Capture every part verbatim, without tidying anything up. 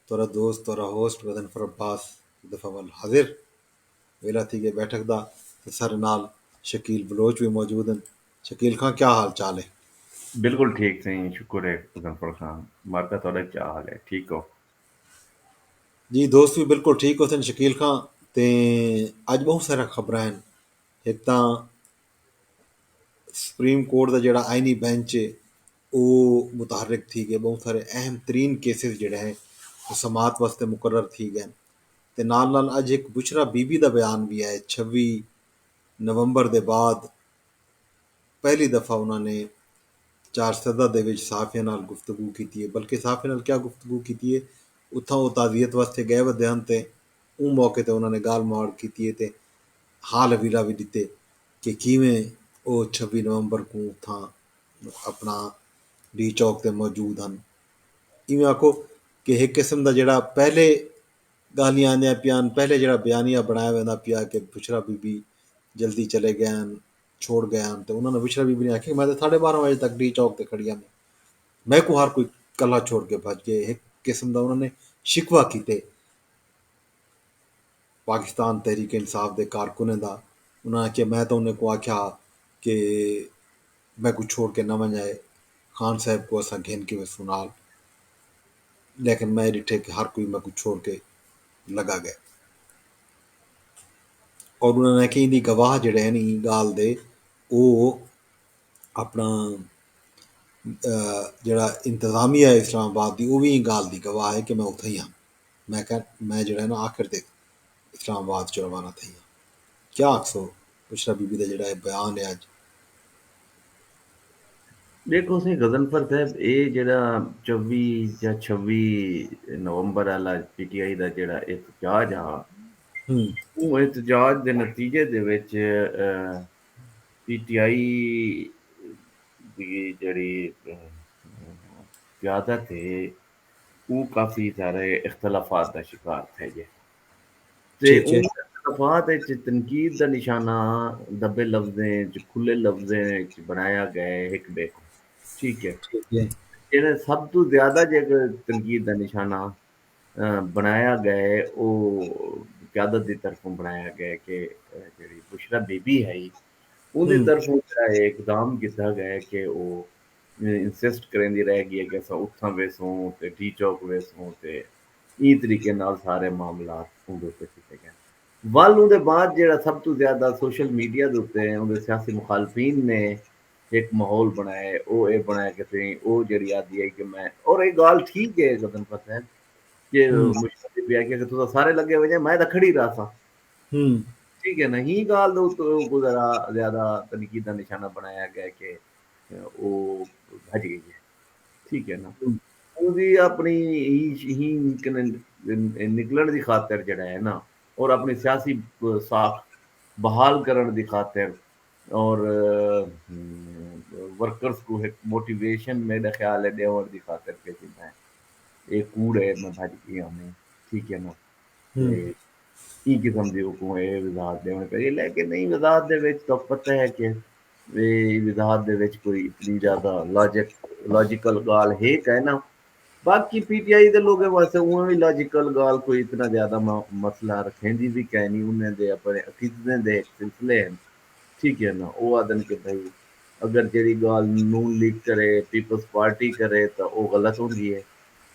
تہاݙا دوست، تہاݙا ہوسٹ غضنفر عباس ہک دفعہ ول حاضر۔ ویلا تھی ڳئے بیٹھک دا، تے ساݙے نال شکیل بلوچ وی موجود ہن۔ شکیل خاں، کیا حال چال ہے؟ بالکل ٹھیک سئیں، شکر ہے غضنفر خان۔ مارکا، تہاݙا کیا حال ہے؟ ٹھیک ہو؟ جی، دوست وی بالکل ٹھیک ہوسن شکیل خاں۔ تے اڄ ٻہوں سارا خبراں ہن۔ ہک تاں سپریم کورٹ دا جیڑھا آئینی بینچ ہے، او متحرک تھی ڳئے، ٻہوں سارے اہم ترین کیسز جیڑھے ہیں، او سماعت واسطے مقرر تھی ڳئے۔ تے نال نال اڄ ہک بشریٰ بی بی دا بیان وی آئے۔ چھوی نومبر دے بعد پہلی دفعہ انہاں نے چار سدہ دے وچ صحافیاں نال گفتگو کیتی ہے، بلکہ صحافیاں نال کیا گفتگو کیتی ہے، اتھاں او تعزیت واسطے ڳئے ودے ہن تے اوں موقع تے انہاں نے ڳالھ مہاڑ کیتی ہے تے حال حویلہ وی ݙتے کہ کیویں او چھوی نومبر کوں اتھاں اپݨا ڈی چوک تے موجود ہن۔ ایویں آکھو کہ ہک قسم دا جیڑھا پہلے ڳالھیں آندیاں پیاں ہن، پہلے جیڑھا بیانیہ بݨایا ویندا پیا کہ بشریٰ بی بی جلدی چلے ڳئے ہن، چھوڑ ڳئے ہن، تے انہاں نے بشریٰ بی بی نے آکھیا کہ میں تے ساڑھے بارہاں وجے تک ڈی چوک تے کھڑی ہم، میکوں ہر کوئی کلھا چھوڑ کے بھڄ ڳئے۔ ہک قسم دا انہاں نے شکوہ کیتے پاکستان تحریک انصاف دے کارکنیں دا۔ انہاں آکھیا، میں تاں انہیں کوں آکھیا ہا کہ میکوں چھوڑ کے نہ ونڄائے، خان صاحب کوں اساں گھن کے ویسوں نال، لیکن میں ݙٹھے کہ ہر کوئی میکوں چھوڑ کے لڳا ڳئے۔ اور انہاں نے آکھیا ایندی گواہ جیڑھے ہن ایں ڳالھ دے، او اپݨا جیڑھا انتظامیہ ہے اسلام آباد دی، او وی ایں ڳالھ دی گواہ ہے کہ میں اتھاں ہی ہاں۔ میں کہ میں جیڑھا ہے نا آخر تے اسلام آباد چوں روانہ تھئی ہاں۔ کیا آکھسو بشریٰ بی بی دا جیڑھا اے بیان ہے اڄ؟ ݙیکھو سئیں غضنفر صاحب، اے جیڑھا چووی یا چھوی نومبر آلا پی ٹی آئی دا جیڑھا احتجاج ہا، اوں احتجاج دے نتیجے دے وچ پی ٹی آئی دی جیڑھی قیادت ہے، او کافی سارے اختلافات دا شکار تھئے ڳئے۔ تے اوں اختلافات اچ تنقید دا نشانہ دبے لفظیں اچ، کھلے لفظیں اچ بݨایا ڳئے ہک ٻئے کوں۔ ٹھیک ہے۔ جیڑھے سب توں زیادہ جے تنقید دا نشانہ بݨایا ڳئے او قیادت دی طرفوں بݨایا ڳئے کہ جیڑھی بشریٰ بی بی ہئی اوندی طرفوں جیڑھا اے اقدام کیتا ڳئے کہ او انسسٹ کریندی رہ ڳئی اے کہ اساں اتھاں ویسوں تے ڈی چوک ویسوں تے ایں طریقے نال سارے معاملات اوندے اتے کیتے ڳئے۔ ول اوندے بعد جیڑھا سب توں زیادہ سوشل میڈیا دے اتے اوندے سیاسی مخالفین نے ہک ماحول بݨائے، او اے بݨائے کہ سئیں او جیڑھی آہدی ہئی کہ میں، اور اے ڳالھ ٹھیک ہے غضنفر صاحب کہ مشرف بی بی آکھیا کہ تساں سارے لڳے ونڄے میں تاں کھڑی رہساں۔ ٹھیک ہے نا، ہیں ڳالھ دے اتے اوکوں ذرا زیادہ تنقید دا نشانہ بݨایا ڳئے کہ او بھڄ ڳئی ہے۔ ٹھیک ہے نا، اوندی اپݨی ہیں ہیں کنے نکلݨ دی خاطر جیڑھا ہے نا اور اپݨی سیاسی ساکھ بحال کرݨ دی خاطر اور ورکرز کوں ہک موٹیویشن میݙا خیال ہے ݙیوݨ دی خاطر کہ جی میں اے کوڑ ہے میں بھڄ ڳئی ہاں۔ ٹھیک ہے نا، تے ایں قسم دی اوکوں اے وضاحت ݙیوݨی پئی ہے۔ لیکن ایں وضاحت دے وچ تہاکوں پتہ ہے کہ اے وضاحت دے وچ کوئی اتنی زیادہ لاجک لاجیکل ڳالھ ہے کائے نا۔ باقی پی ٹی آئی دے لوگیں واسطے اونویں وی لاجیکل ڳالھ کوئی اتنا زیادہ مسئلہ رکھیندی وی کائنی، انہیں دے اپݨے عقیدتیں دے ہک سلسلے ہن۔ ٹھیک ہے نا، او آہدن کہ بھئی اگر جیڑھی ڳالھ نون لیگ کرے، پیپلز پارٹی کرے تاں او غلط ہوندی ہے،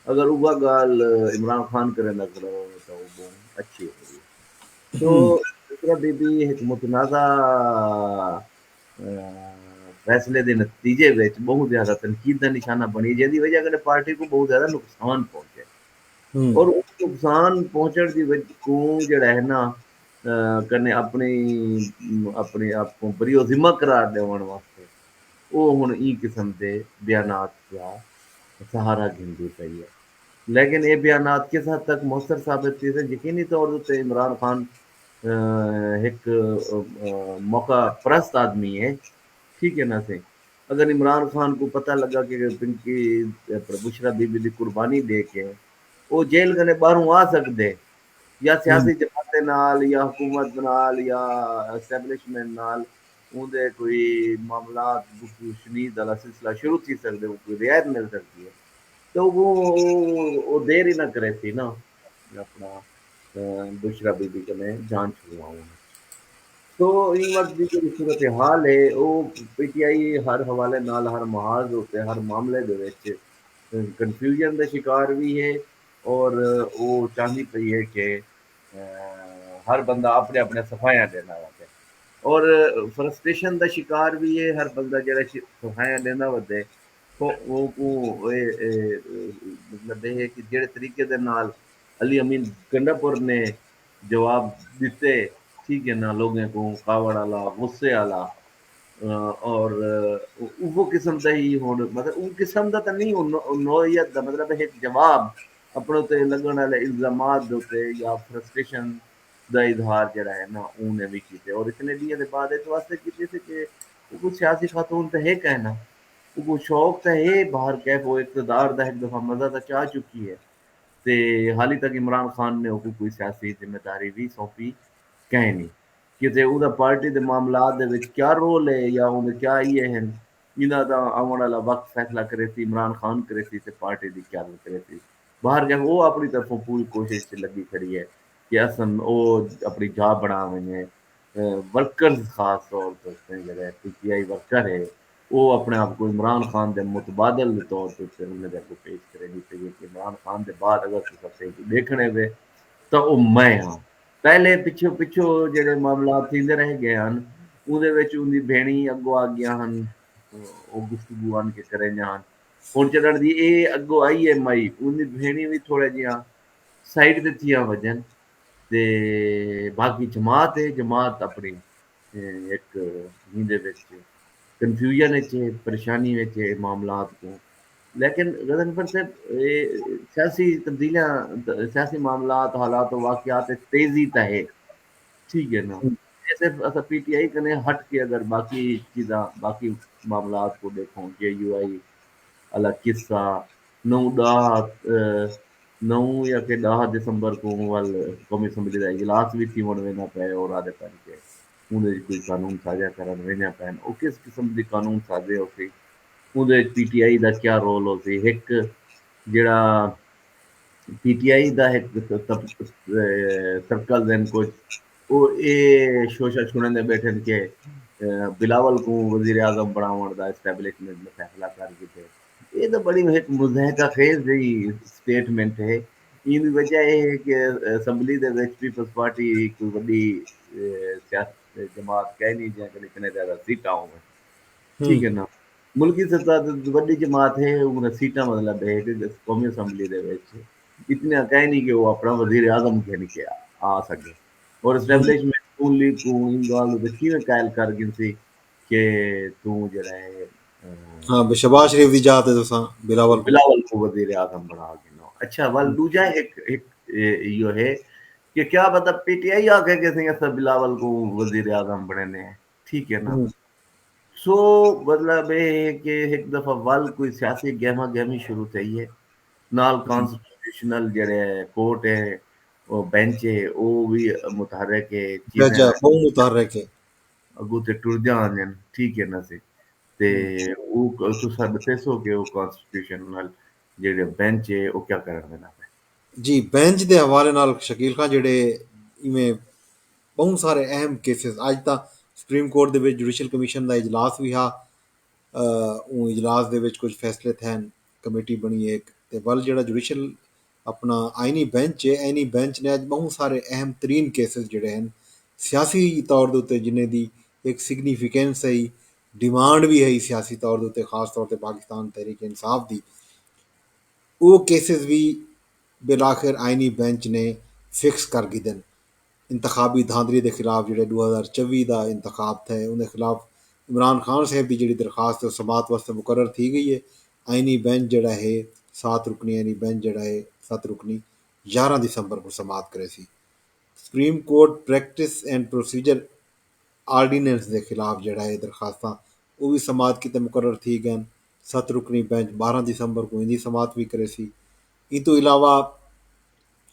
اگر اوہا ڳالھ عمران خان کریندا کھڑا ہووے تاں او ٻہوں اچھی ہوندی ہے۔ سو بشریٰ بی بی ہک متنازعہ فیصلے دے نتیجے وچ ٻہوں زیادہ تنقید دا نشانہ بݨی، جیندی وجہ کنے پارٹی کوں ٻہوں زیادہ نقصان پہنچے اور او نقصان پہنچݨ دی وجہ کوں جیڑھا ہے نا کنے اپݨی اپݨے آپ کوں بری و ذمہ قرار ݙیوݨ واسطے او ہݨ ایں قسم دے بیانات دا سہارا گھندی پئی ہے۔ لیکن اے بیانات کس حد تک موثر ثابت تھیسن؟ یقینی طور اتے عمران خان ہک موقع پرست آدمی ہے، ٹھیک ہے نا سئیں۔ اگر عمران خان کوں پتہ لڳا کہ پنکی بشریٰ بی بی دی قربانی ݙے کے او جیل کنے ٻاہروں آ سڳدے یا سیاسی جماعتیں نال یا حکومت نال یا اسٹیبلشمنٹ نال اوندے کوئی معاملات گفت و شنید آلا سلسلہ شروع تھی سڳدے، کوئی رعایت مل سڳدی ہے۔ تو وہ وہ دیر ہی نہ کرے سی نا اپنا بشرا بی بی کنے جان چھڑواؤں۔ تو این وقت دی جڑی صورتحال ہے وہ پی ٹی آئی ہر حوالے نال ہر محاذ ہوتے ہر معاملے دے وچ کنفیوژن دا شکار بھی ہے، اور وہ چاہندی پئی ہے کہ ہر بندہ اپنے اپنے صفائیاں دینا ہوتے، اور فرسٹریشن دا شکار بھی ہے ہر بندہ جڑا صفائیاں دینا ہوتے۔ مطلب یہ ہے کہ جڑے طریقے دے نال علی امین گنڈا پور نے جواب ݙتے، ٹھیک ہے نا، لوگیں کوں کاوڑ آلا، غصے آلا، اور اوہو قسم دا ہی ہن مطلب اوں قسم دا تاں نہیں، نوعیت دا مطلب ہک جواب اپݨے تے لڳݨ آلے الزامات دے تے یا فرسٹریشن دا اظہار جڑا ہے نا اوں نے وی کیتے، اور اتنے ݙینہاں دے بعد اس واسطے کیتے سے کہ اوکوں سیاسی خاتون تاں ہک ہے نا، اوکوں شوق تاں ہے، بہر کیف او اقتدار دا ہک دفعہ مزہ تاں چا چکی ہے، تے حالی تک عمران خان نے اوکوں کوئی سیاسی ذمہ داری وی سونپی کائنی۔ کیتے اوندا پارٹی دے معاملات دے وچ کیا رول ہے یا اوندے کیا ایے ہن، انہاں دا آوݨ آلا وقت فیصلہ کریسی، عمران خان کریسی تے پارٹی دی قیادت کریسی۔ بہر کیف او اپݨی طرفوں پوری کوشش اچ لڳی کھڑی ہے کہ اساں او اپݨی جاہ بݨا ونڄے۔ ورکرز خاص طور تے جیڑھے پی ٹی آئی ورکر ہے او اپݨے آپ کوں عمران خان دے متبادل دے طور تے انہاں دے اڳوں پیش کریندی پئی ہے کہ عمران خان دے بعد اگر تساں کہیں کوں ݙیکھݨے وے تاں او میں ہاں۔ پہلے پچھوں پچھوں جیڑھے معاملات تھیندے رہ ڳئے ہن اوندے وچ اوندی بھیݨی اڳوں آ ڳیاں ہن، او گفتگو آن کے کریندیاں ہن۔ ہݨ چلݨ دی اے اڳوں آئی ایم آئی اوندی بھیݨی وی تھوڑا جیہاں سائیڈ تے تھیاں وڄن تے باقی جماعت ہے، جماعت اپݨی ہک ایندے وچ کنفیوژن وچ ہے، پریشانی وچ ہے معاملات کوں۔ لیکن غضنفر صاحب اے سیاسی تبدیلیاں، سیاسی معاملات، حالات و واقعات وچ تیزی تاں ہے، ٹھیک ہے نا؟ اے صرف اساں پی ٹی آئی کنے ہٹ کے اگر باقی چیزاں، باقی معاملات کوں ݙیکھوں، جے یو آئی آلا قصہ، نو ݙاہ نو یا کہ ݙاہ دسمبر کوں ول قومی اسمبلی دا اجلاس وی تھیوݨ ویندا پئے اور آہدے پئن کہ اوندے وچ کوئی قانون سازیاں کرݨ ویندیاں پئن، او کس قسم دی قانون سازی ہوسی، اوندے وچ پی ٹی آئی دا کیا رول ہوسی؟ ہک جیڑھا پی ٹی آئی دا ہک سرکلز ہن کجھ، او اے شوشہ چھڑیندے ٻیٹھن کہ بلاول کوں وزیر اعظم بݨاوݨ دا اسٹیبلشمنٹ نے فیصلہ کر گھدے۔ اے تاں بڑی ہک مضحکہ خیز جئی سٹیٹمنٹ ہے۔ ایندی وجہ اے ہے کہ اسمبلی دے وچ پیپلز پارٹی کوئی وݙی سیاسی جماعت کائنی جیہاں کنے اتنے زیادہ سیٹاں ہوون، ٹھیک ہے نا؟ ملکی سطح تے وݙی جماعت ہے، انہاں سیٹاں مطلب ہے کہ قومی اسمبلی دے وچ اتنے کائنی کہ او اپݨا وزیر اعظم گھن کے آ سڳے، اور اسٹیبلشمنٹ نون لیگ کوں ایں ڳالھ اتے کیویں قائل کر گھنسی کہ توں جیڑھا ہے ہاں بے شہباز شریف دی جاہ تے تساں بلاول کوں بلاول کوں وزیر اعظم بݨا گھنو۔ اچھا ول ݙوجھا ہک ہک ایہو ہے کہ کیا پتہ پی ٹی آئی آکھے کہ اساں بلاول کوں وزیر اعظم بݨیندے ہیں، ٹھیک ہے نا؟ سو مطلب اے ہے کہ ہک دفعہ ول کوئی سیاسی گہما گہمی شروع تھئی ہے، نال کانسٹیٹیوشنل جیڑھے کورٹ ہے، او بینچ ہے، او وی متحرک ہے، چیزاں ججاں بہوں متحرک ہے۔ اگوں تے ٹردیاں آندین، ٹھیک ہے نا سی؟ تے او تساں ݙسیسو کہ او کانسٹیٹیوشنل جیڑھے بینچ ہے او کیا کرݨ ویندا پئے؟ جی بینچ دے حوالے نال شکیل خان جیڑھے ایویں بہوں سارے اہم کیسز اج تاں سپریم کورٹ دے وچ جوڈیشل کمیشن دا اجلاس وی ہا، اوں اجلاس دے وچ کچھ فیصلے تھین، کمیٹی بݨی ہک تے ول جیڑھا جوڈیشل اپݨا آئینی بینچ ہے، آئینی بینچ نے اج بہوں سارے اہم ترین کیسز جیڑھے ہن سیاسی طور دے اتے جنہیں دی ہک سگنیفیکینس ہئی، ڈیمانڈ وی ہئی سیاسی طور دے اتے خاص طور تے پاکستان تحریک انصاف دی، او کیسز وی بالآخر آئینی بینچ نے فکس کر گھدن۔ انتخابی دھاندلی دے خلاف جیڑھے ݙو ہزار چوی دا انتخاب تھئے اوندے خلاف عمران خان صاحب دی جیڑھی درخواست ہے او سماعت واسطے مقرر تھی ڳئی ہے۔ آئینی بینچ جیڑھا ہے سات رکنی آئینی بینچ جیڑھا ہے ست رکنی یارہاں دسمبر کوں سماعت کریسی۔ Supreme court practice and procedure ordinance دے خلاف جیڑھا ہے درخواستاں او وی سماعت کیتے مقرر تھی ڳئن۔ ست رکنی بینچ ٻارہاں دسمبر کوں ایندی سماعت وی کریسی۔ ایں توں علاوہ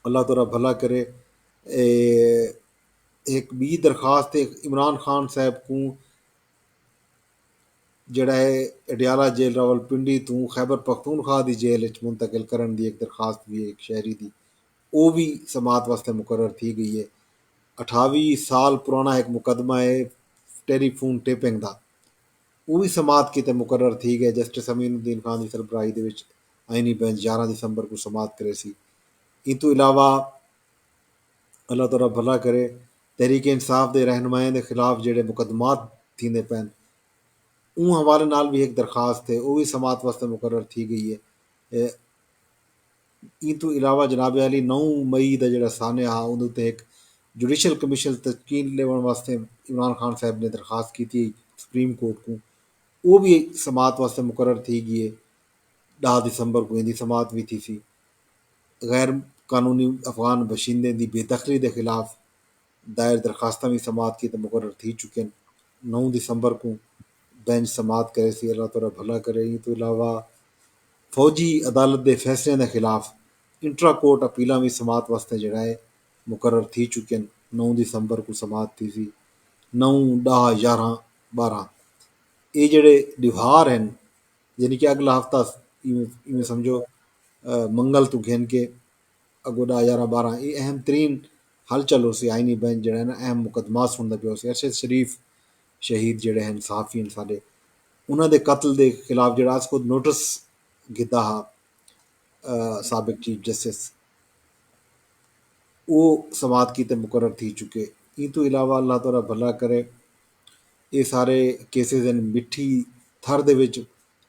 اللہ تہاݙا بھلا کرے ہک ٻی درخواست ہے عمران خان صاحب کوں جیڑھا ہے اڈیالہ جیل راولپنڈی توں خیبر پختونخوا دی جیل اچ منتقل کرݨ دی ہک درخواست وی ہے ہک شہری دی، او وی سماعت واسطے مقرر تھی ڳئی ہے۔ اٹھاوی سال پراݨا ہک مقدمہ ہے ٹیلی فون ٹیپنگ دا، او وی سماعت کیتے مقرر تھی ڳئے۔ جسٹس امین الدین خان دی سربراہی دے وچ آئینی بینچ یارہاں دسمبر کوں سماعت کریسی۔ ایں توں علاوہ اللہ تعالیٰ بھلا کرے، تحریک انصاف دے رہنمائیں دے خلاف جیڑھے مقدمات تھیندے پئن، اوں حوالے نال وی ہک درخواست ہے، او وی سماعت واسطے مقرر تھی ڳئی ہے۔ ایں توں علاوہ جناب عالی نو مئی دا جیڑھا سانحہ ہا اوندے اتے ہک جوڈیشل کمیشن تشکیل ݙیوݨ واسطے عمران خان صاحب نے درخواست کیتی ہئی سپریم کورٹ کوں، او وی سماعت واسطے مقرر تھی ڳئی ہے۔ ݙاہ دسمبر کوں ایندی سماعت وی تھیسی۔ غیر قانونی افغان باشندیں دی بے دخلی دے خلاف دائر درخواستاں وی سماعت کیتے مقرر تھی چکین۔ نو دسمبر کوں بینچ سماعت کریسی، اللہ تعالیٰ بھلا کرے۔ ایں توں علاوہ فوجی عدالت دے فیصلیں دے خلاف انٹرا کورٹ اپیلاں وی سماعت واسطے جیڑھا ہے مقرر تھی چکین۔ نو دسمبر کوں سماعت تھیسی۔ نو، ݙاہ، یارہاں، ٻارہاں، اے جیڑھے ݙیوہار ہن، یعنی کہ اگلا ہفتہ ایویں ایویں سمجھو منگل توں گھن کے اگو ݙاہ یارہاں ٻارہاں اے اہم ترین ہلچل ہوسی۔ آئینی بینچ جیڑھا ہے نا اہم مقدمات سݨدا پیا ہوسی۔ ارشد شریف شہید جیڑھے ہن صحافی ہن ساݙے، انہاں دے قتل دے خلاف جیڑھا اس خود نوٹس گھدا ہا سابق چیف جسٹس، او سماعت کیتے مقرر تھی چکے۔ ایں توں علاوہ اللہ تعالیٰ بھلا کرے، اے سارے کیسز ہن۔ مٹھی تھر دے وچ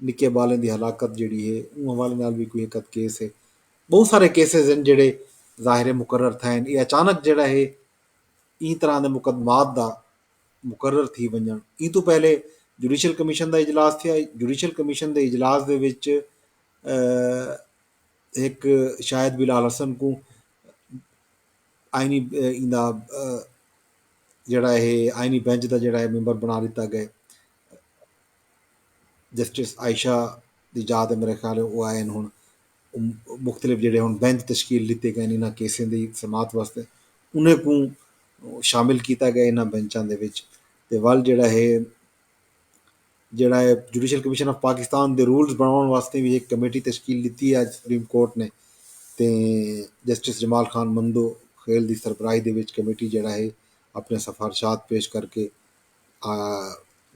نکے ٻالیں دی ہلاکت جیڑھی ہے اوں حوالے نال وی کوئی ہک ادھ کیس ہے۔ ٻہوں سارے کیسز ہن جیڑھے ظاہر ہے مقرر تھئے ہن۔ اے اچانک جیڑھا ہے ایں طرح دے مقدمات دا مقرر تھی ونڄݨ۔ ایں توں پہلے جوڈیشل کمیشن دا اجلاس تھیا۔ جوڈیشل کمیشن دے اجلاس دے وچ ہک شاہد بلال حسن کوں آئینی ایندا جیڑھا ہے آئینی بینچ دا جیڑھا ہے ممبر بݨا ݙتا ڳئے۔ جسٹس عائشہ دی جاء تے میرے خیال ہے او آئے ہن ہݨ۔ مختلف جیڑھے ہݨ بینچ تشکیل ݙتے ڳئے انہاں کیسیں دی سماعت واسطے، انہیں کوں شامل کیتا ڳئے انہاں بینچاں دے وچ۔ تے ول جیڑھا ہے جیڑھا ہے جوڈیشل کمیشن آف پاکستان دے رولز بݨاوݨ واسطے وی ہک کمیٹی تشکیل ݙتی ہے اڄ سپریم کورٹ نے۔ تے جسٹس جمال خان مندو خیل دی سربراہی دے وچ کمیٹی جیڑھا ہے اپݨے سفارشات پیش کر کے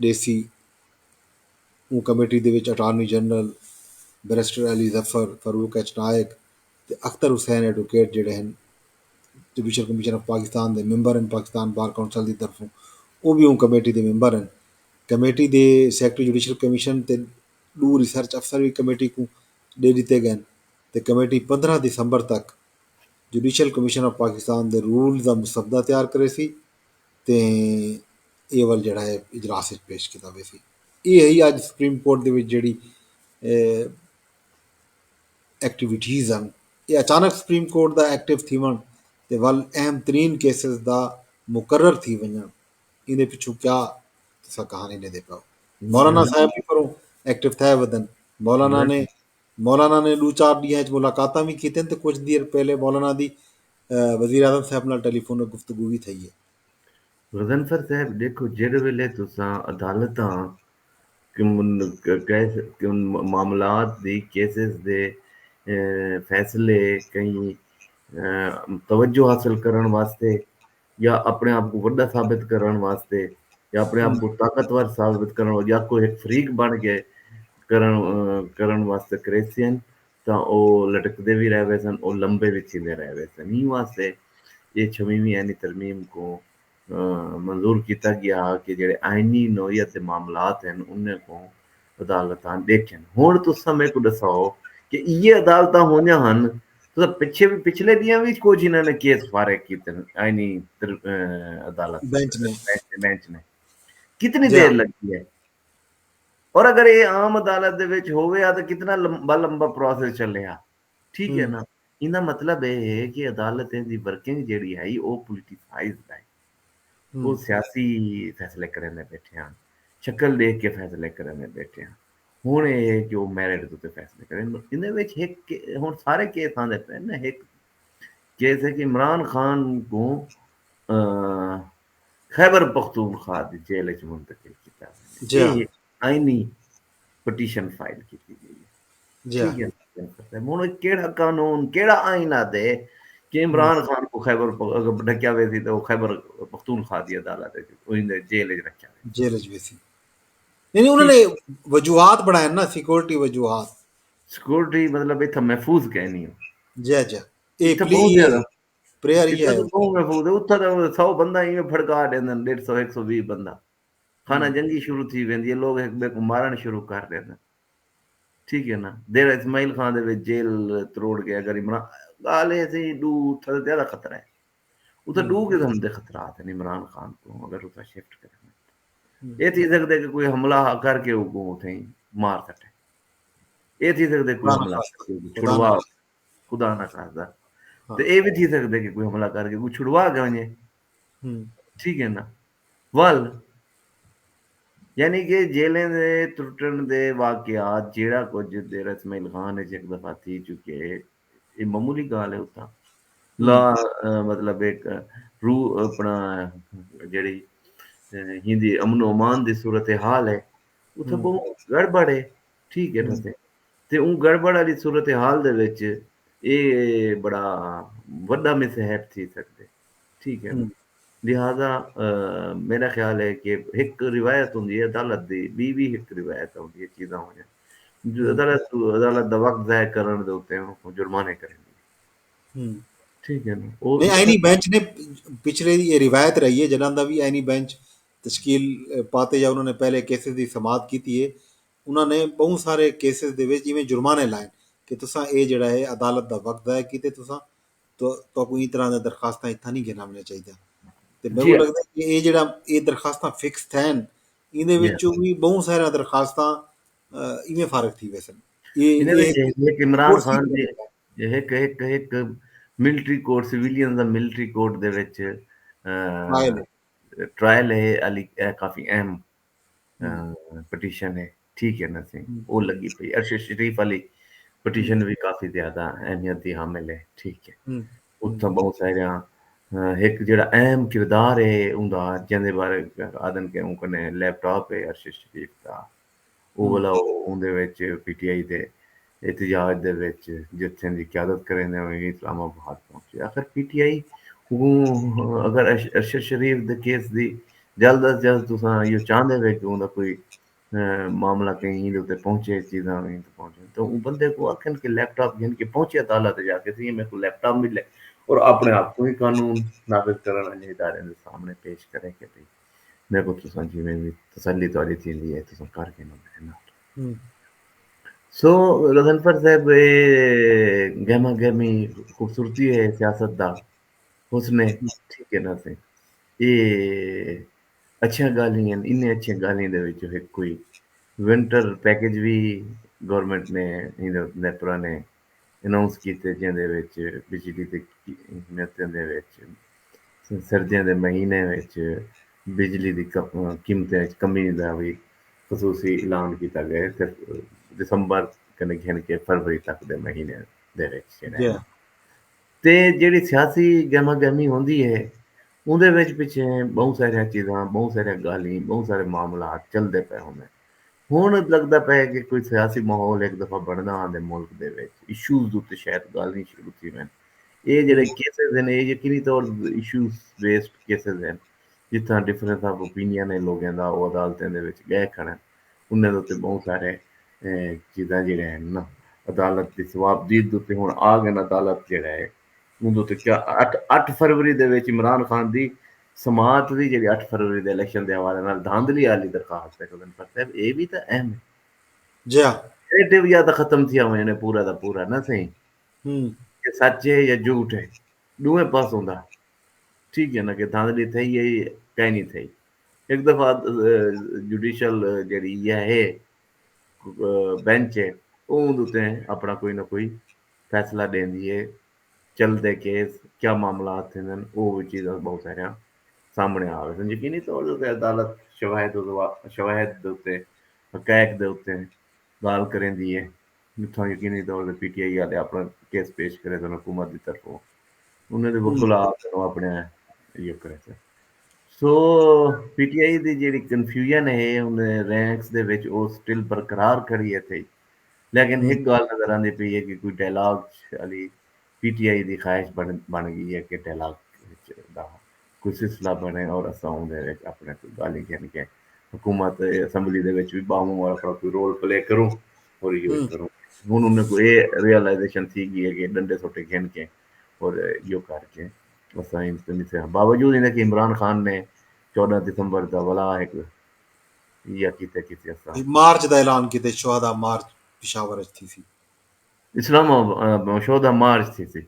ݙیسی۔ اوں کمیٹی دے وچ attorney general barrister Ali Zafar, Farooq H Naek تے اختر حسین ایڈووکیٹ جیڑھے ہن جوڈیشل کمیشن آف پاکستان دے ممبر ہن، پاکستان بار کونسل دی طرفوں او وی اوں کمیٹی دے ممبر ہن۔ کمیٹی دے سیکرٹری جوڈیشل کمیشن تے ݙو ریسرچ افسر وی کمیٹی کوں ݙے ݙتے ڳئن تے کمیٹی پندرہ دسمبر تک جوڈیشل کمیشن آف پاکستان دے رولز دا مسودہ تیار کریسی تے اے ول جیڑھا ہے اجلاس اچ پیش کیتا ویسی۔ اے ہئی اڄ سپریم کورٹ دے وچ جیڑھی ایکٹیویٹیز ہن، اے اچانک سپریم کورٹ دا ایکٹیو تھیوݨ تے ول اہم ترین کیسز دا مقرر تھی ونڄݨ، ایندے پچھوں کیا تساں کہانی ݙیندے پئے ہو؟ مولانا صاحب وی پروں ایکٹیو تھئے ودن۔ مولانا نے مولانا نے ݙو چار ݙینہاں اچ ملاقاتاں وی کیتن تے کجھ دیر پہلے مولانا دی وزیر اعظم صاحب نال ٹیلی فون تے گفتگو وی تھئی ہے۔ غضنفر صاحب ݙیکھو، جیڑھے ویلے تساں عدالتاں معاملات دی کیسز دے فیصلے کہیں توجہ حاصل کرݨ واسطے یا اپݨے آپ کوں وݙا ثابت کرݨ واسطے یا اپݨے آپ کوں طاقتور ثابت کرݨ یا کوئی ہک فریق بݨ کے کرݨ کرݨ واسطے کریسین تاں او لٹکدے وی رہ ویسن، او لمبے وی تھیندے رہ ویسن۔ ایں واسطے اے چھویہویں آئینی ترمیم کوں منظور کیتا ڳیا ہا کہ جیڑھے آئینی نوعیت دے معاملات ہن انہیں کوں عدالتاں ݙیکھن۔ ہݨ تساں میکوں ݙساؤ کہ ایہے عدالتاں ہوندیاں ہن تساں پچھے وی پچھلے ݙینہاں وچ کجھ انہاں نے کیس فارغ کیتے آئینی عدالت بینچ نے بینچ نے کتنی دیر لڳی ہے اور اگر اے عام عدالت دے وچ ہووے ہا تاں کتنا لمبا لمبا پروسیس چلے ہا۔ ٹھیک ہے نا؟ ایندا مطلب اے ہے کہ عدالتیں دی ورکنگ جیڑھی ہئی او پولیٹیسائزڈ ہئی۔ او سیاسی فیصلے کریندے بیٹھے ہن، شکل ݙیکھ کے فیصلے کریندے بیٹھے ہن۔ ہݨ اے ہے کہ او میرٹ دے اتے فیصلے کرن۔ ایندے وچ ہک ہݨ سارے کیس آندے پئے نا، ہک کیس ہے کہ عمران خان کوں خیبر پختونخوا دی جیل اچ منتقل کیتا ویندے۔ آئینی پٹیشن فائل کیتی گئی ہے۔ ٹھیک ہے نا؟ ہن کیڑا قانون، کیڑا آئین آدھے کہ عمران خان کو خیبر پ-، اگر ڈھکیا ویسی تو خیبر پختونخوا دی عدالت ہے، جیل وچ رکھیا ویسی؟ جیل وچ ویسی۔ نہیں، انہوں نے وجوہات بنائے نا، سیکورٹی وجوہات۔ سیکورٹی مطلب اتھا محفوظ کہیں نہیں ہو۔ جی جی۔ اے پلی ہے، پریئر ہی ہے۔ بہت محفوظ ہے۔ اتھا تو سو بندہ ایویں پھڑکا ڈیندن، ڈیڑھ سو، ایک سو ویہہ بندہ۔ خانہ جنگی شروع تھی ویندی ہے، لوگ ہک بے کو مارن شروع کر ڈیندن۔ ٹھیک ہے نا؟ ڈیرہ اسماعیل خان دے وچ جیل تروڑ کے اگر عمران، گال ہے سی ڈو اتھا زیادہ خطرہ ہے۔ اتھا ڈو قسم دے خطرات ہیں عمران خان کو، اگر اتھا شفٹ کرنا۔ اے تھی سکدے کہ کوئی حملہ کر کے اوکوں اتھے مار سٹے۔ اے تھی سکدے کوئی حملہ کر کے چھڑوا، خدا نہ خاصا۔ تے اے بھی تھی سکدے کہ کوئی حملہ کر کے کوئی چھڑوا کے ونجے۔ ٹھیک ہے نا؟ ول یعنی کہ جیلیں دے ترٹن دے واقعات، جیڑا کچھ ڈیرہ اسماعیل خان وچ ہک دفعہ تھی چکے، اے معمولی گال ہے اتھاں۔ لا، مطلب ایک روح اپنا جیڑی ہندی امن و امان دی صورتحال ہے، اتھاں بہت گڑبڑ ہے۔ ٹھیک ہے نا؟ تے اوں گڑبڑ والی صورتحال دے وچ اے بڑا وڈا مس ہیپ تھی سکدے۔ ٹھیک ہے نا؟ لہذا میرا خیال ہے کہ ہک روایت ہوندی ہے عدالت دی، بی بی ہک روایت ہوندی ہے، چیزاں ہوندیاں۔ عدالت عدالت دا وقت ضائع کرن دے اتے انہاں کو جرمانے کرن دی۔ ٹھیک ہے نا؟ آئینی بینچ نے پچھلے دی یہ روایت رہی ہے، جنہاں دا بھی آئینی بینچ تشکیل پاتے یا انہوں نے پہلے کیسز دی سماعت کیتی ہے، انہاں نے بہت سارے کیسز دے وچ جویں جرمانے لائن کہ تساں اے جڑا ہے عدالت دا وقت ضائع کیتے، تساں تو تو کوئی طرح دے درخواستاں اتھاں نہیں گھن آونے چاہیے۔ تے میرے کو لگدا ہے کہ اے جڑا اے درخواستاں فکس تھین، ایندے وچوں بھی بہت سارے درخواستاں ایویں فارغ تھی ویسن۔ عمران خان دی ایک ایک ایک military court, civilian the military court دے وچ ٹرائل ہے علی، کافی اہم پٹیشن ہے۔ ٹھیک ہے نا سی، او لگی پئی۔ ارشد شریف والی پٹیشن بھی کافی زیادہ اہمیت دی حامل ہے۔ ٹھیک ہے، اتھاں بہت سارے ایک جڑا اہم کردار ہے اوندا، جیندے بارے آدن کہ اون کنے لیپ ٹاپ ہے ارشد شریف دا، او والا اون دے وچ پی ٹی آئی دے احتجاج دے وچ جتھیں دی قیادت کریندے ہوئے اسلام آباد پہنچے۔ آخر پی ٹی آئی کوں اگر ارشد شریف دے کیس دی جلد از جلد تساں ایہو چاہندے وے کہ اوندا کوئی معاملہ کہیں ایندے اتے پہنچے، چیزاں ایندے اتے پہنچن، تو اوں بندے کوں آکھن کہ لیپ ٹاپ گھن کے پہنچے عدالت جا کے، سی میرے کو لیپ ٹاپ ملے اور اپنے آپ کو ہی قانون نافذ کرن والے ادارے دے سامنے پیش کرے کہ بھئی میرے کو تساں جویں وی تسلی تہاڈی تھیندی ہے تساں کر گھنو میرے نال۔ سو غضنفر صاحب، اے گہما گہمی خوبصورتی ہے سیاست دا، حسن ہے، ٹھیک ہے نا سی؟ اے اچھیاں گالھیں ہن، انہیں اچھیاں گالھیں دے وچوں ہک کوئی ونٹر پیکج وی گورنمنٹ نے، نیپرا نے اناؤنس کیتے، جیندے وچ بجلی دی قیمتیں دے وچ سردیاں دے مہینے وچ بجلی دی قیمتیں وچ کمی دا وی خصوصی اعلان کیتا ڳئے، صرف دسمبر کنے گھن کے فروری تک دے مہینے دے وچ جیڑھے تے جیڑھی سیاسی گہما گہمی ہوندی ہے اوندے وچ پچھے ٻہوں ساریاں چیزاں، ٻہوں ساریاں ڳالھیں، ٻہوں سارے معاملات چلدے پئے ہوندن۔ ہݨ لڳدا پئے کہ کوئی سیاسی ماحول ہک دفعہ بݨدا آندے ملک دے وچ، ایشوز دے اتے شاید ڳالھیں شروع تھی وین۔ اے جیڑھے کیسز ہن اے یقینی طور ایشوز بیسڈ کیسز ہن، جتھاں ڈفرنس آف اوپینین ہے لوگیں دا، او عدالتیں دے وچ ڳئے کھڑن، انہیں دے اتے ٻہوں سارے چیزاں جیڑھے ہن نا عدالت دی ثوابدید دے اتے ہݨ آ ڳئن۔ عدالت جیڑھا ہے اوندے اتے کیا اٹھ اٹھ فروری دے وچ عمران خان دی سماعت دی جیڑھی اٹھ فروری دے الیکشن دے حوالے نال دھاندلی آلی درخواست ہے، غضنفر صاحب اے وی تاں اہم ہے۔ جی ہاں۔ کریٹو یا تاں ختم تھیا ونڄݨے پورا دا پورا نہ سہی کہ سچ ہے یا جھوٹ ہے، ݙوہیں پاسوں دا۔ ٹھیک ہے نا کہ دھاندلی تھئی ہے کائنی تھئی۔ ہک دفعہ جوڈیشل جیڑھی ایہا ہے بینچ ہے او اوندے اتے اپݨا کوئی نہ کوئی فیصلہ ݙیندی ہے۔ چلدے کیس کیا معاملات تھیندن او وی چیزاں ٻہوں ساریاں سامݨے آ ویسن۔ یقینی طور تے عدالت شواہد و شواہد دے اتے حقائق دے اتے ڳالھ کریندی ہے۔ اتھاں یقینی طور تے پی ٹی آئی آلے اپݨا کیس پیش کریسن حکومت دی طرفوں، انہیں دے وکلا آکھن او اپݨے ایہو کریسن۔ سو پی ٹی آئی دی جیڑی کنفیوژن ہے ان رینکس دے وچ او سٹل برقرار کھڑی ہے تھئی، لیکن ہک ڳالھ نظر آندی پئی ہے کہ کوئی dialogue Ali P T I دی خواہش بݨ بݨ ڳئی ہے کہ ڈائلاگ وچ دا کوئی سلسلہ بݨے اور اساں اوندے وچ اپݨے کوئی ڳالھیں گھن کے حکومت اسمبلی دے وچ وی ٻاہوں والا اپݨا کوئی رول پلے کروں اور ایہو ہی کروں۔ ہن انہیں کوں اے ریئلائزیشن تھی ڳئی ہے کہ ڈنڈے سوٹے گھن کے اور ایہو کر کے اساں انتمسی ہاں، باوجود انہیں کہ عمران خان نے چوݙاں دسمبر دا ولا ہک یا کیتے کیتے اساں مارچ دا اعلان کیتے، شہدا مارچ پشاور اچ تھی سی۔ اسلام آباد شہدا مارچ تھی سی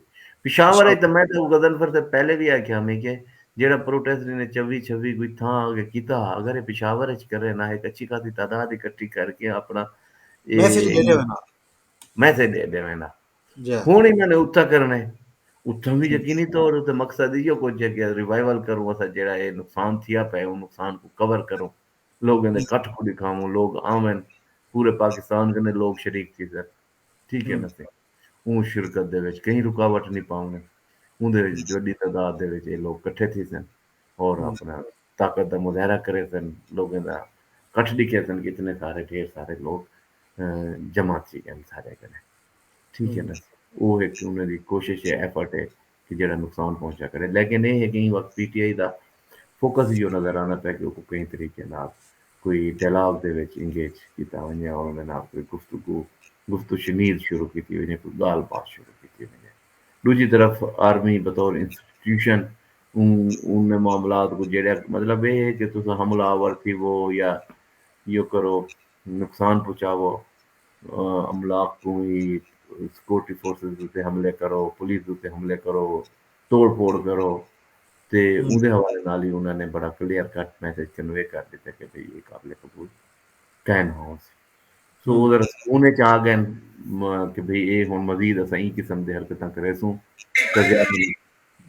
پشاور اچ، تو میں تو غضنفر سے پہلے بھی آکھیا میں کہ جیڑا پروٹیسٹ نے چوی چھوی کوئی تھاں آگے کیتا، اگر یہ پشاور اچ کرے نا، ایک اچھی خاصی تعداد اکٹھی کر کے اپنا میسج دے دے نا۔ میسج دے دے نا۔ ہن انہاں نے اتھا کرنا ہے، اتھا بھی یقینی طور تے مقصد ایہو کچھ ہے کہ ریوائیول کروں، اسا جیڑا اے نقصان تھیا پئے، اوں نقصان کوں کور کروں، لوگاں دے کٹھ کوں ݙکھاووں، لوگ آون، پورے پاکستان کنے لوگ شریک تھی سن۔ ٹھیک ہے نا سائیں؟ اوں شرکت دے وچ کہیں رکاوٹ نہیں پاونے۔ اوندے وچ وݙی تعداد دے وچ اے لوگ کٹھے تھی سن اور اپنا طاقت دا مظاہرہ کرے سن، لوگاں دا کٹھ ݙکھے سن کہ اتنے سارے ڈھیر سارے لوگ جمع تھی ڳئے سارے کنے۔ ٹھیک ہے نا؟ او ہک انہاں دی کوشش ہے، ایفرٹ ہے کہ جیڑھا نقصان پہنچا کرے، لیکن اے ہے کہ ایں وقت پی ٹی آئی دا فوکس ایہو نظر آندا پئے کہ اوکوں کہیں طریقے نال کوئی ڈائلاگ دے وچ انگیج کیتا ونڄے اور اوندے نال کوئی گفتگو گفت و شنید شروع کیتی ونڄے، کوئی ڳالھ بات شروع کیتی ونڄے۔ ݙوجھی طرف آرمی بطور انسٹیٹیوشن اوں ان معاملات کوں جیڑھے مطلب اے ہے کہ تساں حملہ آور تھیوو یا ایہو کرو نقصان پہنچاوو، املاک کوں وی سیکورٹی فورسز اتے حملے کرو، پولیس اتے حملے کرو، توڑ پھوڑ کرو، تے اوندے حوالے نال ہی انہاں نے بڑا کلیئر کٹ میسج کنوے کر ݙتا کہ بھئی اے قابل قبول کائے نہ ہوسی۔ سو او ذرا سکون اچ آ ڳئن کہ بھئی اے ہݨ مزید اساں ایں قسم دے حرکتاں کریسوں تاں زیادہ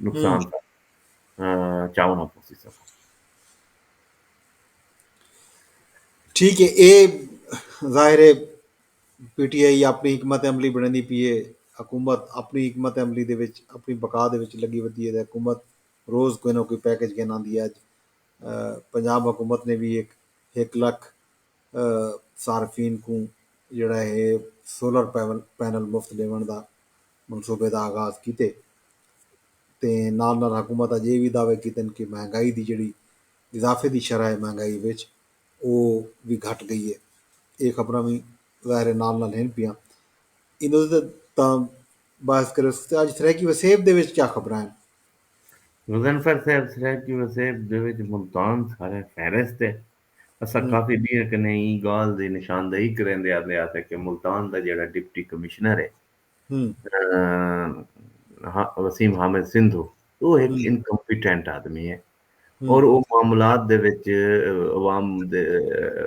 نقصان چاوݨا پوسی ساکوں۔ ٹھیک ہے، اے ظاہر ہے پی ٹی آئی اپݨی حکمت عملی بݨیندی پئی ہے، حکومت اپݨی حکمت عملی دے وچ اپݨی بقا دے وچ لڳی ودی ہے تے حکومت روز کوئی نہ کوئی پیکج گھن آندی ہے۔ اڄ پنجاب حکومت نے وی ہک ہک لکھ صارفین کوں جیڑھا ہے سولر پینل مفت ݙیوݨ دا منصوبے دا آغاز کیتے تے نال نال حکومت اڄ اے وی دعوے کیتن کہ مہنگائی دی جیڑھی اضافے دی شرح ہے مہنگائی وچ او وی گھٹ ڳئی ہے۔ اے خبراں وی ظاہر ہے نال نال ہن پیاں۔ ایندے تے تاں بحث کرے سکتے۔ اڄ سرائیکی وسیب دے وچ کیا خبراں ہن؟ غضنفر صاحب، سرائیکی وسیب دے وچ ملتان سارے فہرست ہے۔ اساں کافی ݙینہاں کنے ایں ڳالھ دی نشاندہی کریندے آندے آسے کہ ملتان دا جیڑھا ڈپٹی کمشنر ہے وسیم حامد سندھو، او ہک انکمپیٹنٹ آدمی ہے اور او معاملات دے وچ عوام دے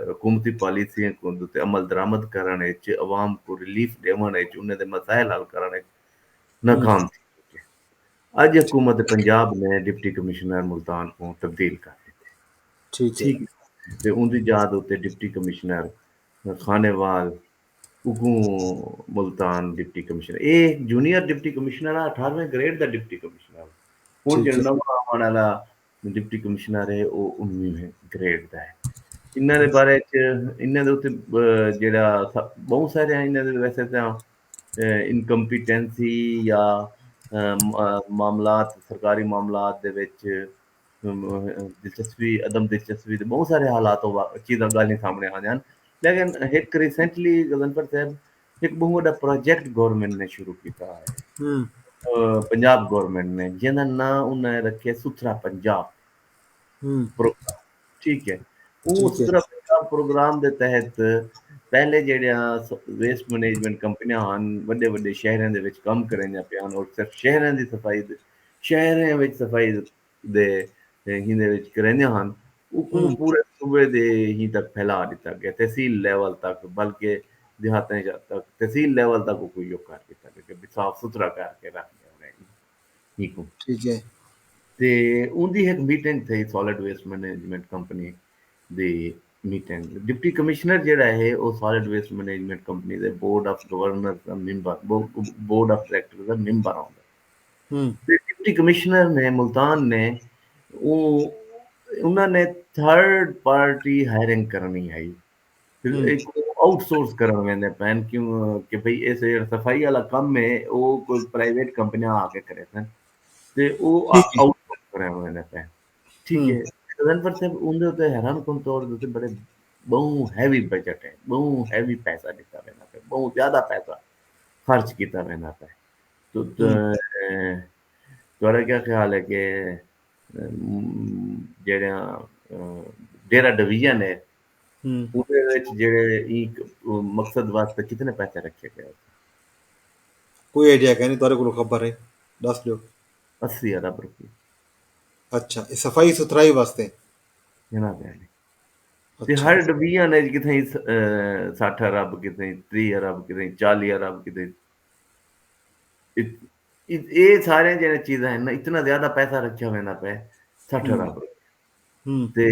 حکومتی پالیسیاں دے اتے عمل درآمد کرݨ وچ عوام کوں ریلیف ݙیوݨ وچ انہیں دے مسائل حل کرݨ وچ ناکام تھی چکے۔ اڄ حکومت پنجاب نے ڈپٹی کمشنر ملتان کوں تبدیل کر ݙتے۔ ٹھیک ہے۔ تے اوندی جاء اتے ڈپٹی کمشنر خانیوال اگوں Multan deputy commissioner, a junior deputy commissioner آ، اٹھارویں گریڈ دا ڈپٹی کمشنر۔ ہن جیڑھا نواں آوݨ والا ڈپٹی کمشنر ہے او انویہویں گریڈ دا ہے۔ انہاں دے بارے چ انہاں دے اتے جیڑھا بہوں سارے انہاں دے ویسے تاں انکمپیٹنسی یا معاملات سرکاری معاملات دے وچ دلچسپی عدم دلچسپی دے بہوں سارے حالات و چیزاں ڳالھیں سامݨے آندیاں ہن، لیکن ہک ریسنٹلی غضنفر صاحب ہک بہوں وݙا پروجیکٹ گورنمنٹ نے شروع کیتا ہے پنجاب گورنمنٹ نے، جیندا ناں انہاں رکھے ستھرا پنجاب پروگرام۔ ٹھیک ہے، او ستھرا پنجاب پروگرام دے تحت پہلے جیڑھیاں ویسٹ مینجمنٹ کمپنیاں ہن وݙے وݙے شہریں دے وچ کم کریندیاں پیاں ہن اور صرف شہریں دی صفائی شہریں وچ صفائی دے ہیندے وچ کریندیاں ہن، اوکوں پورے صوبے دے ہی تک پھیلا ݙتا ڳئے، تحصیل لیول تک، بلکہ دیہاتیں تک، تحصیل لیول تک اوکوں ایہو کر ݙتا ڳئے کہ صاف ستھرا کر کے رکھ ݙیوݨے ہیکوں۔ ٹھیک ہے۔ تے اوندی ہک میٹنگ تھئی سالڈ ویسٹ مینجمنٹ کمپنی دی میٹنگ۔ ڈپٹی کمشنر جیڑھا ہے او سالڈ ویسٹ مینجمنٹ کمپنی دے بورڈ آف گورنر دا ممبر، بورڈ آف ڈائریکٹر دا ممبر ہوندا۔ تے ڈپٹی کمشنر نے ملتان نے او انہاں نے تھرڈ پارٹی ہائرنگ کرنی ہئی۔ ایک آؤٹ سورس کرݨ ویندے پئن، کیوں کہ بھئی اس جیڑھا صفائی والا کم ہے، او کوئی پرائیویٹ کمپنیاں آ کے کریسن، تے او آؤٹ سورس کرݨ ویندے پئن۔ ٹھیک ہے، غضنفر صاحب، اوندے اتے حیران کن طور تے بڑے، ٻہوں ہیوی بجٹ ہے، ٻہوں ہیوی پیسہ ݙتا ویندا پئے، ٻہوں زیادہ پیسہ خرچ کیتا ویندا پئے۔ تو تہاݙا کیا خیال ہے کہ جیڑھا ڈیرہ ڈویژن ہے، اوندے وچ جیڑھے ایں مقصد واسطے کتنے پیسے رکھے گئے؟ کوئی آئیڈیا کائنی، تہاݙے کولوں خبر ہے، ݙس ݙیو۔ اسی ارب روپے۔ اچھا، اے صفائی ستھرائی واسطے؟ جناب عالی۔ تے ہر ڈویژن وچ کتھائیں سٹھ ارب، کتھائیں تریہہ ارب، کتھائیں چالیہہ ارب، کتھائیں اے سارے جیڑھے چیزاں ہیں نا، اتنا زیادہ پیسہ رکھیا ویندا پئے، سٹھ ارب۔ تے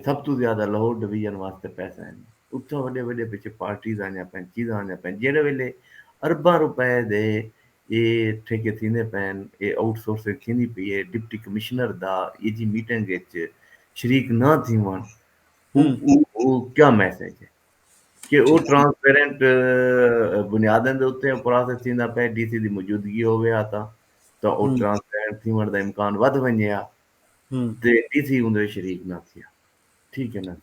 سب توں زیادہ لاہور ڈویژن واسطے پیسہ ہیں۔ اتھاں وݙے وݙے پچھے پارٹیز آندیاں پئن، چیزاں آندیاں پئن۔ جیڑھے ویلے ارباں روپے دے اے ٹھیکے تھیندے پئن، اے آؤٹ سورسنگ تھیندی پئی ہے، ڈپٹی کمشنر دا اے جی میٹنگ وچ شریک نہ تھیوݨ، او کیا میسج ہے؟ کہ او ٹرانسپیرنٹ بنیاداں دے اتے پروسیس تھیندا پئے، ڈی سی دی موجودگی ہووے ہا تاں تاں او ٹرانسپیرنٹ تھیوݨ دا امکان ودھ ونڄے ہا۔ تے ڈی سی اوندے شریک نہ تھیا۔ ٹھیک ہے نا؟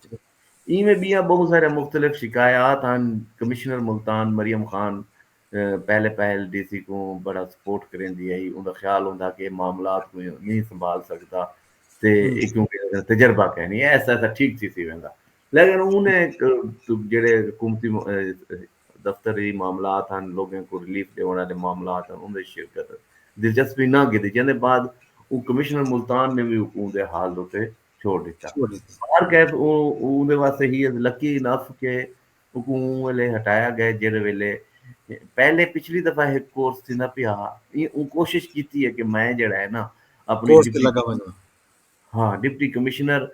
ایویں ٻیاں ٻہوں سارے مختلف شکایات ہن۔ کمشنر ملتان مریم خان پہلے پہل ڈی سی کوں بڑا سپورٹ کریندی ہئی، اوندا خیال ہوندا کہ معاملات کوں نہیں سنبھال سگدا تے کیونکہ تجربہ کائنی، ایسا ایسا ٹھیک تھی سی ویندا۔ لیکن اوں نے جیڑھے حکومتی دفتری معاملات ہن، لوگیں کوں ریلیف ݙیوݨ آلے معاملات ہن، اوندے شرکت دلچسپی نہ گھدی، جیندے بعد اوں کمشنر ملتان نے وی اوں دے حال اتے چھوڑ ݙتا۔ ہر کیف اوں دے واسطے ہی از لکی انف کہ اکوں اوں ویلے ہٹایا گئے جیڑھے ویلے پہلے پچھلی دفعہ ہک کورس تھیندا پیا ہا، اوں کوشش کیتی ہے کہ میں جیڑھا ہے نا اپنی ہاں ڈپٹی کمشنر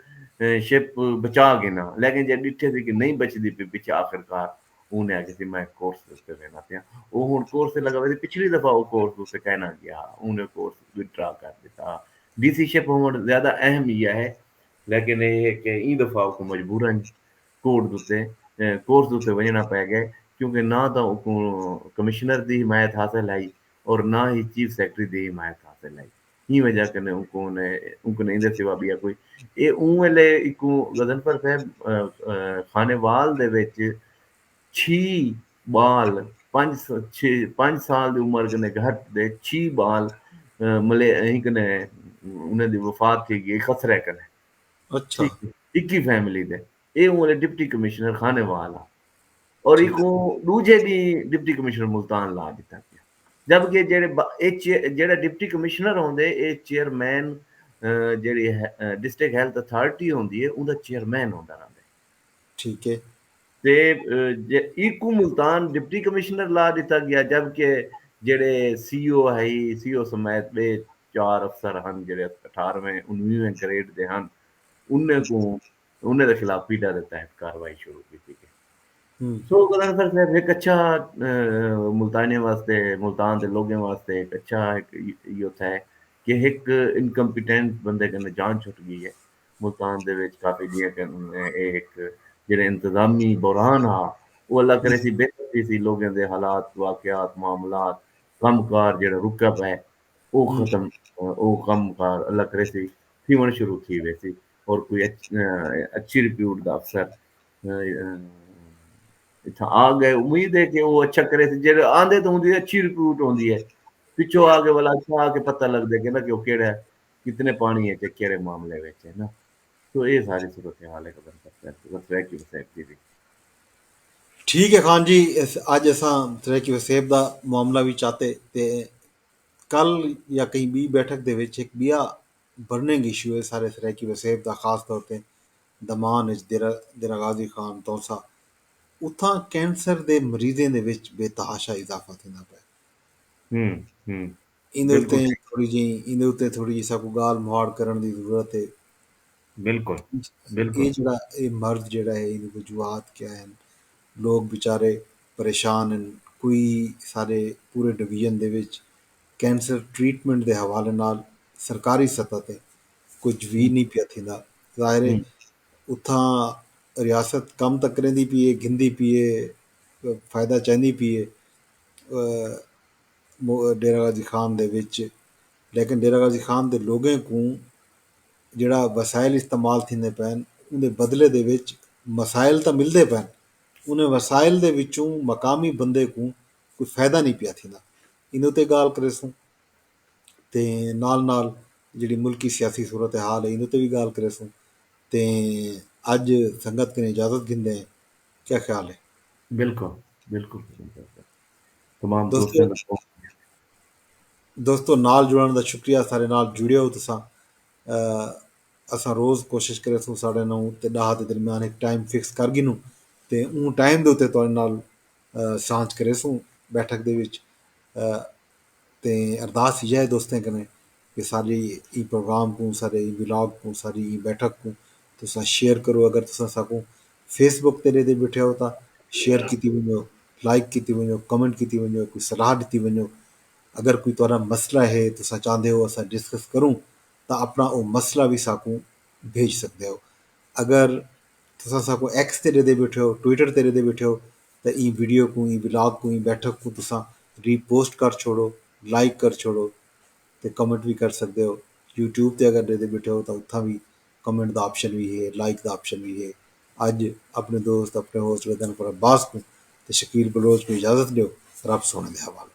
شپ بچا گھناں، لیکن جے ڈٹھے سی کہ نہیں بچدی پی پچھے آخر کار اوں نے آکھیا سی میں کورس دے اتے وینا پیا۔ او ہن کورس تے لگا ویسی، پچھلی دفعہ او کورس دے اتے کائنا گیا ہا، اوں نے کورس وڈرا کر ڈتا۔ ڈی سی شپ ہووݨ زیادہ اہم ایہا ہے، لیکن اے ہے کہ ایں دفعہ اوکوں مجبورا کورٹ دے اتے کورس دے اتے ونڄݨا پئے ڳئے، کیونکہ نہ تاں اوکوں کمشنر دی حمایت حاصل ہئی اور نہ ہی چیف سیکرٹری دی حمایت حاصل ہئی۔ ایں وجہ کنے اوکوں نے اوکوں نے ایندے سوا ٻیا کوئی اے اوں ویلے ایکوں غضنفر صاحب خانیوال دے وچ چھی ٻال پنج چھ پنج سال دی عمر کنے گھٹ دے چھی ٻال ملے ایں کنے انہاں دی وفات تھی ڳئی خسرے کنے۔ اچھا۔ اکی فیملی دے۔ اے اوں ویلے ڈپٹی کمشنر خانیوال ہا اور ایکوں ݙوجھے ݙینہہ ڈپٹی کمشنر ملتان لا ݙتا ڳیا۔ جبکہ جیڑھے اے جیڑھا ڈپٹی کمشنر ہوندے اے چیئرمین جیڑھی ڈسٹرکٹ ہیلتھ اتھارٹی ہوندی ہے اوندا چیئرمین ہوندا رہندے۔ ٹھیک ہے۔ تے ایکوں ملتان ڈپٹی کمشنر لا ݙتا ڳیا جبکہ جیڑھے سی او ہئی، سی او سمیت ٻئے چار افسر ہن جیڑھے اٹھارویں انویہویں گریڈ دے ہن انہیں کوں انہیں دے خلاف پیڈا دے تحت کاروائی شروع کیتی گئی۔ سو غضنفر صاحب ہک اچھا ملتانیاں واسطے، ملتان دے لوگیں واسطے ہک اچھا ہک ایہو تھئے کہ ہک انکمپیٹنٹ بندے کنے جان چھٹ ڳئی ہے۔ ملتان دے وچ کافی ݙینہہ کنے اے ہک جیڑھے انتظامی بحران ہا او اللہ کریسی بہتر تھیسی، لوگیں دے حالات، واقعات، معاملات، کم کار جیڑھا رکیا پئے او ختم او کم کار اللہ کریسی تھیوݨ شروع تھی ویسی اور کوئی اچھی رپیوٹ دا افسر اتھاں آ ڳئے۔ امید ہے کہ او اچھا کریسی، جیڑھے آندے تاں اوندی اچھی رپیوٹ ہوندی ہے، پچھوں آ کے ولا اچھا آ کے پتہ لڳدے کہ نا کہ او کیڑھا کتنے پاݨی ہے تے کیڑھے معاملے وچ ہے نا۔ تو اے ساری صورتحال ہے غضنفر صاحب، غضنفر صاحب دی وی۔ ٹھیک ہے خان جی، اڄ اساں سرائیکی وسیب دا معاملہ وی چاتے تے کل یا کہیں ٻی بیٹھک دے وچ ہک ٻیا برننگ ایشو ہے سارے سرائیکی وسیب دا، خاص طور تے دمان اچ دیرہ غازی خان تونسہ اتھاں کینسر دے مریضیں دے وچ بے تحاشا اضافہ تھیندا پئے۔ ایندے اتے تھوڑی جی ایندے اتے تھوڑی جی ساکوں ڳالھ مہاڑ کرݨ دی ضرورت ہے۔ بالکل بالکل۔ اے جڑا اے مرض جڑا ہے ایندی وجوہات کیا ہیں؟ لوگ بیچارے پریشان ہیں۔ کوئی سارے پورے ڈویژن دے وچ کینسر ٹریٹمنٹ دے حوالے نال سرکاری سطح تے کجھ وی نہیں پیا تھیندا۔ ظاہر ہے اتھاں ریاست کم تاں کریندی پئی ہے، گھندی پئی ہے، فائدہ چاہندی پئی ہے ڈیرہ غازی خان دے وچ، لیکن ڈیرہ غازی خان دے لوگیں کوں جڑا وسائل استعمال تھیندے پئن، اوندے بدلے دے وچ مسائل تاں ملدے پئن، انہیں وسائل دے وچوں مقامی بندے کوں کوئی فائدہ نہیں پیا تھیندا۔ ایندے تے گال کریسوں تے نال نال جڑی ملکی سیاسی صورتحال ہے ایندے تے بھی گال کریسوں۔ تے اج سنگت کنے اجازت گھندے ہیں، کیا خیال ہے؟ بالکل، بالکل۔ تمام دوستوں، دوستو نال جڑن دا شکریہ، سارے نال جڑے ہو تساں۔ اساں روز کوشش کرے سوں ساڑھے نو تے ݙاہ دے درمیان ہک ٹائم فکس کر گھنوں تے اوں ٹائم دے اتے تہاݙے نال سانجھ کرے سوں بیٹھک دے وچ۔ تے ارداس ایہا ہے دوستیں کنے کہ ساݙی ایں پروگرام کوں، ساݙے ایں ولاگ کوں، ساݙی ایں بیٹھک کوں تساں شیئر کرو۔ اگر تساں ساکوں فیس بک تے ݙیہدے بیٹھے ہو تاں شیئر کیتی ونڄو، لائک کیتی ونڄو، کمنٹ کیتی ونڄو، کوئی صلاح ݙتی ونڄو۔ اگر کوئی تہاݙا مسئلہ ہے تساں چاہندے ہو اساں ڈسکس کروں تاں اپݨا او مسئلہ وی ساکوں بھیج سڳدے ہو۔ اگر تساں ساکوں ایکس تے ݙیہدے بیٹھے ہو، ٹویٹر تے ݙیہدے بیٹھے ہو تاں ایں ویڈیو کوں، ایں ولاگ کوں، ایں بیٹھک کوں تساں ری پوسٹ کر چھوڑو، لائک کر چھوڑو تے کمنٹ وی کر سڳدے ہو۔ یوٹیوب تے اگر ݙیہدے بیٹھے ہو تاں اتھاں وی کمنٹ دا آپشن وی ہے، لائک دا آپشن وی ہے۔ اڄ اپݨے دوست اپݨے ہوسٹ ویدن پر عباس کوں تے شکیل بلوچ کوں اجازت ݙیو۔ رب سوہݨے دے حوالے۔